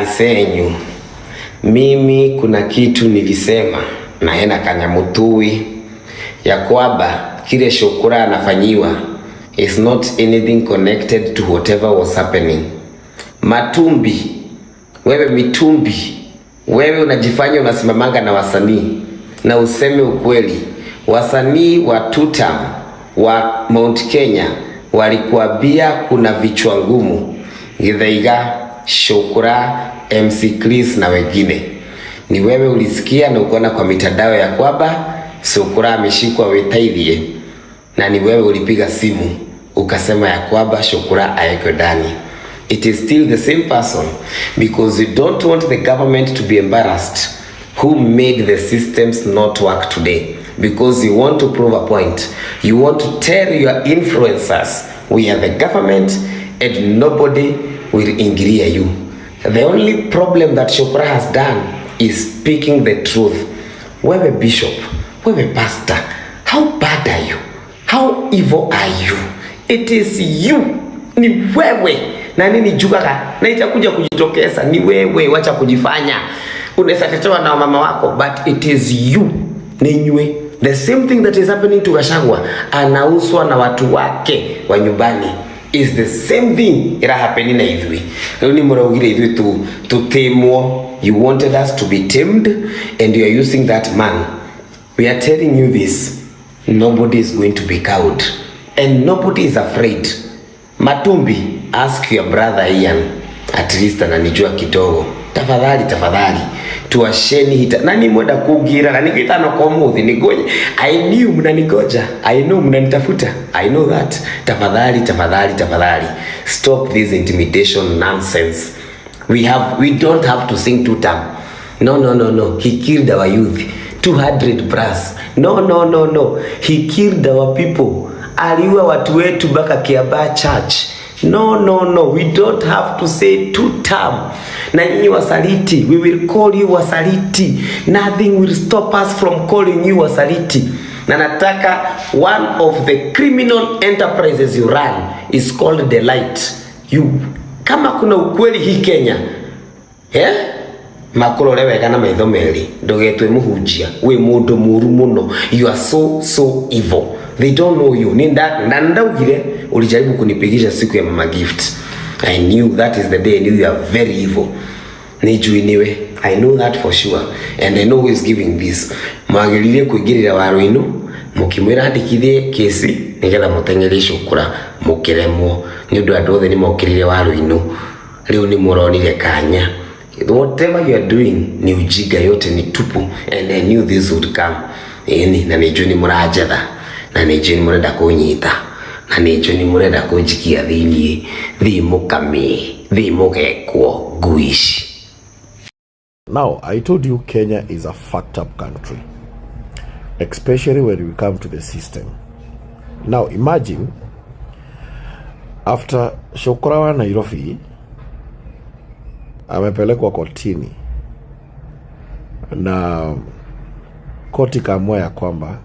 Zenyu. Mimi kuna kitu nilisema na hena Kanyamutui ya kwamba kile Shukura anafanyiwa is not anything connected to whatever was happening. Matumbi, wewe mitumbi, wewe unajifanya unasimamanga na wasanii na useme ukweli, wasanii wa Tutam wa Mount Kenya walikuambia kuna vichwa ngumu, Githaiga, Shukura, MC Chris na wengine. Ni wewe ulisikia na ukaona kwa mitandao ya kwamba Shukura ameshikwa Wetaithie, na ni wewe ulipiga simu ukasema ya kwamba Shukura aekwe ndani. It is still the same person because you don't want the government to be embarrassed who made the systems not work today, because you want to prove a point. You want to tell your influencers we are the government and nobody will ingilia you. The only problem that Shukura has done is speaking the truth. Wewe bishop, wewe pastor, how bad are you? How evil are you? It is you. Ni wewe. Na nini jugaga? Na itakuja kujitokeza ni wewe, wacha kujifanya. Unaweza tetewa na mama wako, but it is you. Ni nywe. The same thing that is happening to Gachagua, anauswa na watu wake wa nyumbani, is the same thing ira happen na ithui. Riu ni muraugire ithui tu tutemwo. You wanted us to be tamed and you are using that man. We are telling you this, nobody is going to be cowed and nobody is afraid. Matumbi, ask your brother Ian, at least ananijua kidogo. Tafadhali, tafadhali tuasheni hita nani mwenda kugira na nikitano kwa muthi nigoje. I knew mnanigoja, I know mnanitafuta, I know that. Tafadhali, tafadhali, tafadhali stop this intimidation nonsense. We don't have to sing two term. No, no, no, no, he killed our youth, 200 plus. No, no, no, no, he killed our people. Aliua watu wetu mpaka Kiambaa Church. No, no, no, we don't have to say two term. Na nyinyi wasaliti, we will call you wasaliti. Nothing will stop us from calling you wasaliti. Na nataka one of the criminal enterprises you run is called the light. You, kama kuna ukweli hii Kenya, eh? Makurore wega na maitho meri, ndugetwe muhunjia wi mundu muru muno. You are so so evil. They don't know you. Ni nda ndaugire ulijaribu kunipigisha siku ya mama Gift. I knew that is the day I knew you are very evil. Nijui niwe. I know that for sure and I know who is giving this. Mwagiririe kuingirira waro-inu mukimwira andikithie kesi nigetha mutengerie Shukura, mukiremwo ni undu andu othe ni mokirire waro-inu. Riu ni muronire kanya. Whatever you are doing ni ujinga, yote ni tupu, and I knew this would come. Ĩni, na nĩnjũĩ nĩ mũranjetha, na nĩnjũĩ nĩ mũrenda kũnyita, na nĩnjũĩ nĩ mũrenda kũnjikia thĩiniĩ. Thiĩ mũkamĩ, thiĩ mũgekwo ngui ici. Now, I told you Kenya is a fucked up country, especially when we come to the system. Now, imagine after Shukura wa Nairobi amepelekwa kotini na koti kaamua ya kwamba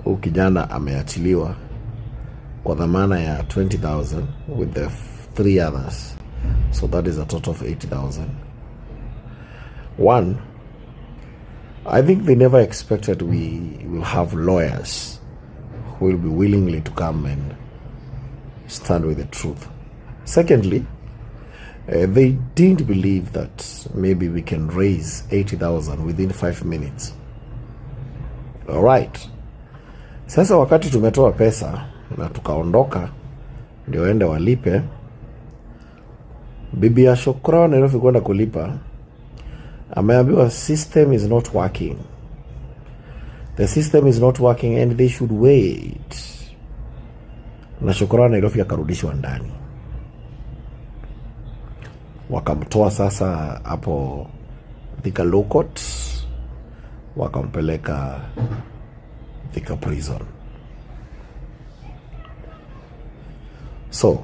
huyu kijana ameachiliwa kwa dhamana ya 20,000 with the three others, so that is a total of 80,000. One, I think they never expected we will have lawyers who will be willingly to come and stand with the truth. Secondly, they didn't believe that maybe we can raise 80,000 within 5 minutes. All right. Sasa wakati tumetoa pesa na tukaondoka ndio ende walipe, bibi ya Shukura Nairobi kwenda kulipa, ameambiwa system is not working. The system is not working and they should wait. Na Shukura Nairobi akarudishwa ndani, wakamtoa sasa hapo Thika Law Court, wakampeleka Thika Prison. So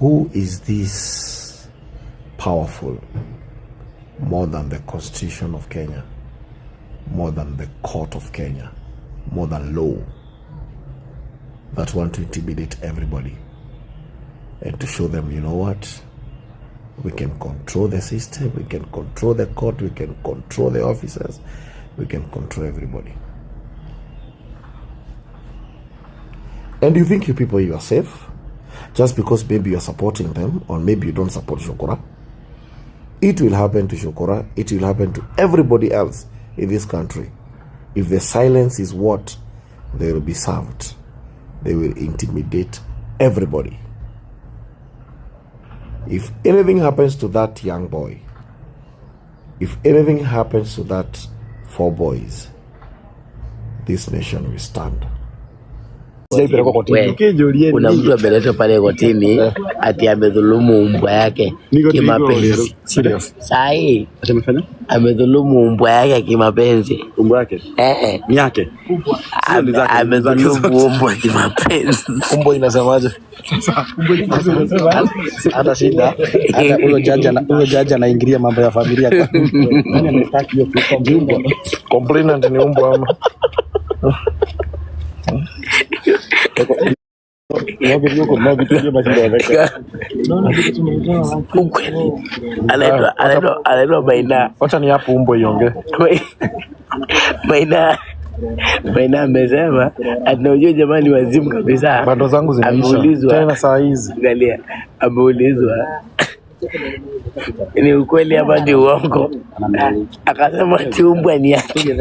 who is this powerful more than the Constitution of Kenya, more than the Court of Kenya, more than law, that want to intimidate everybody? and to show them, you know what, we can control the system, we can control the court, we can control the officers, we can control everybody. And you think you people, you are safe just because maybe you are supporting them, or maybe you don't support Shukura? It will happen to Shukura, it will happen to everybody else in this country. If the silence is what they will be served, they will intimidate everybody. If anything happens to that young boy, if anything happens to that four boys, this nation will stand. We, kuna mtu ameletwa pale kotini ati amedhulumu umbwa yake kimapenzi. Serious. Saa hii Ati amefanya? Amedhulumu umbwa yake kimapenzi. Umbo yake? Eh, Ni yake. Hizo ni zake, ni zake amedhulumu zote. Umbwa kimapenzi. Umbo inasemaje? Hata shida, hata huyo jaji anaingilia mambo ya familia kwa nani amestaki hiyo kesi? Umbwa. Complainant ni umbwa ama? Ukweli anaitwa Maina. Wacha ni hapo umbwa iongee. Maina amesema ati unajua jamani, wazimu kabisa. Bando zangu zimeisha Ameulizwa tena saa hizi. Angalia, ameulizwa ni ukweli ama ni uongo, akasema ati umbwa ni yake.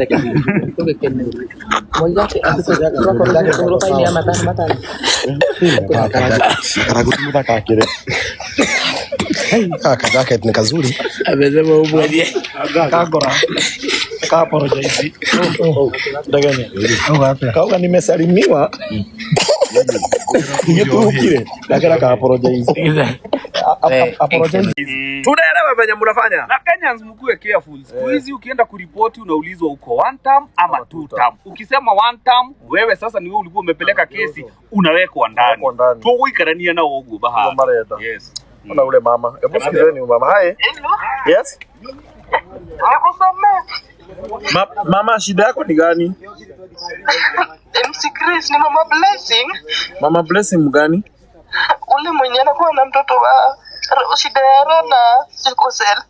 Karagutu Kaka jacket ni kazuri. Amesema umbwa ni yake. Kagora. Ka apologize. Ndaganya. Kauga nimesalimiwa. Nigĩtuhukire. Ndagera ka apologize. Sikiza. Apologize. Tunaelewa venye mnafanya. Na Kenyans, mkuwe careful. Siku hizi ukienda kuripoti unaulizwa uko one term ama two term. Ukisema one term, wewe sasa ni wewe ulikuwa umepeleka kesi, unawekwa ndani. Unawekwa ndani. Tũgũikarania na ũguo Ndio bahari. marenda. Yes. Ona ule mama. Hebu sikizeni huyu mama. Hai. Yes. Nikusomee. Mama, shida yako ni gani? MC Chris, ni Mama Blessing. Mama Blessing mgani? Ule mwenye anakuwa na mtoto wa shida ya roho na sickle cell.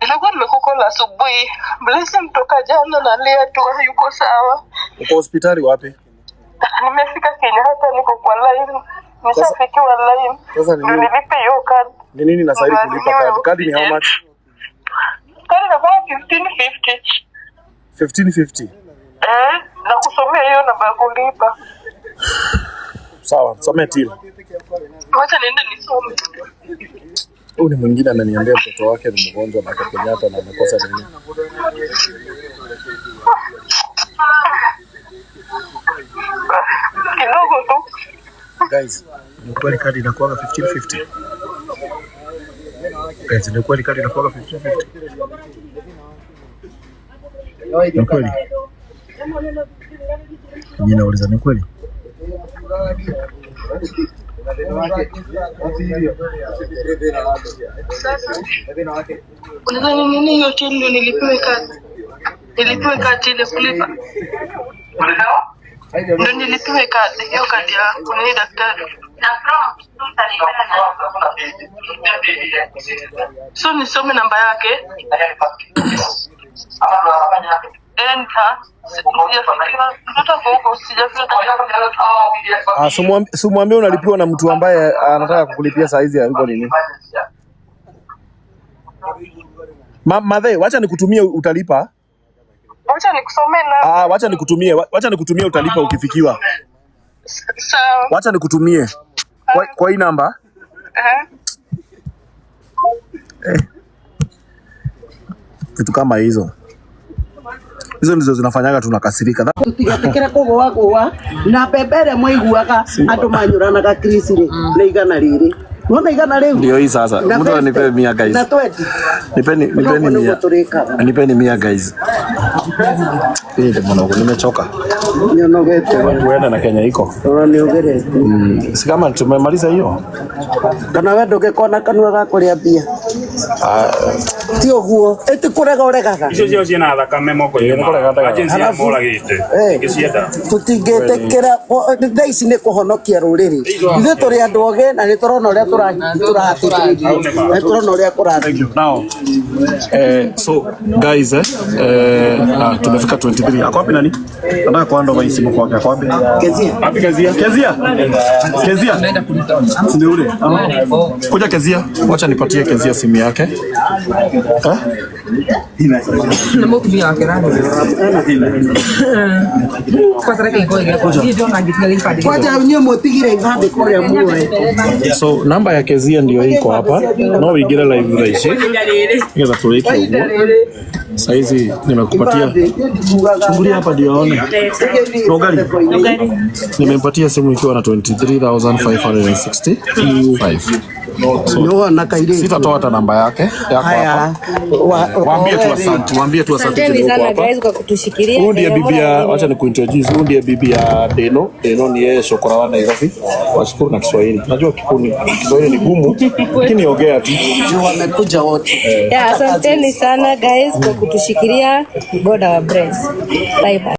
Nilikuwa nimekukola asubuhi. Blessing toka jana nalia tu, hayuko sawa. Uko hospitali wapi? Nimefika Kenyatta, niko kwa line. Nishafikiwa line. Sasa ni Ndio nini? nilipe hiyo card. Ni nini nastahili Ndio kulipa niwe kadi? Kadi ni how oxygen. much? Kadi inakuwa 1550. 1550. Eh, na kusomea hiyo namba ya kulipa. Sawa, somee till. Wacha niende nisome. Huyu ni mwingine ananiambia mtoto wake ni mgonjwa na ako Kenyatta na amekosa nini. Kidogo tu. Guys, ni kweli kadi inakuwaga 1550? Guys, ni kweli kadi inakuwaga 1550? Ni kweli? Mimi nauliza, ni kweli? Sasa unadhani nini hiyo till ndio nilipewe kadi? Nilipewe kadi ile kulipa. Ndio nilipewe kadi, hiyo kadi ya kunini daktari. So nisome namba yake. Enter. Sijafikiwa, mtoto ako huko, sijafika. Ah, sumwambie unalipiwa na mtu ambaye anataka kukulipia saa hizi hayuko nini. Madhe, wacha nikutumie utalipa. Wacha nikusomee namba. Ah, wacha nikutumie, wacha nikutumie utalipa ukifikiwa. Sawa. Wacha nikutumie kwa hii namba. Eh. Vitu kama hizo. Hizo ndizo zinafanyaga tunakasirika. Tutigetikire kugwa gwa na mbembe ĩrĩa mwaiguaga andũ manyũranaga Chris rĩ nĩ 100 nona 100 Ndio hii sasa. Na Mtu anipe 50 100, guys. Na 20. Nipeni Ũguo nipeni nĩguo 100. tũrĩkaga. Nipeni 100, guys. Hii ndio mwanangu, nimechoka. Nĩũnogete we. Tuende na Kenya iko. Ona nĩũgerete. Si kama tumemaliza hiyo? Kana we ndũngĩkona kanua ga kũrĩa mbia. Ti ũguo, ĩti kũrega ũregaga. Icio cio ciĩna thakame moko-inĩ Ĩĩ, nĩ kũrega ndagaga. Agency Halafu- moragĩte Eh. ngĩcienda. Tũtingĩtĩkĩra thaa ici nĩ kũhonokia rũrĩrĩ. Ithuĩ tũrĩ andũ ogĩ na nĩ tũrona ũrĩa tũrahatĩkĩrĩrio, nĩ tũrona ũrĩa kũrathiĩ. Now, so guys, tumefika 23. Ako wapi nani? Nataka kuanda kwa simu kwake. Ako wapi? Kezia. Wapi Kezia? Kezia. Kezia. Si ndio ule? Kuja Kezia. Wacha nipatie Kezia simu yake. Eh? Nĩ mũtumia wake Kwanja inyuĩ mũtigire ibandĩ kũrĩa muoete. So namba ya Kezia ndio iko hapa. No uingire live thaa ici. Nigeza tuweke uguo. Saizi nimekupatia. Chungulia hapa ndio aone. Nogari. Nimempatia simu ikiwa na 23,565. So, Nĩwona kairĩtu. sitatoa hata namba yake yako Haya, hapa. Waambie tu asante, waambie tu asante Asanteni chenye uko sana hapa. guys kwa kutushikilia. Huyu ndiye Venye bibi ya, mna- wacha nikuintroduce, huyu ndiye bibi ya Deno. Deno ni yeye shokora wa Nairobi. Washukuru na Kiswahili. Najua Kikuyu, Kiswahili ni gumu, lakini ongea tu. Juu wamekuja wote. Yeah, asanteni sana guys kwa kutushikilia. God our bless. Bye bye.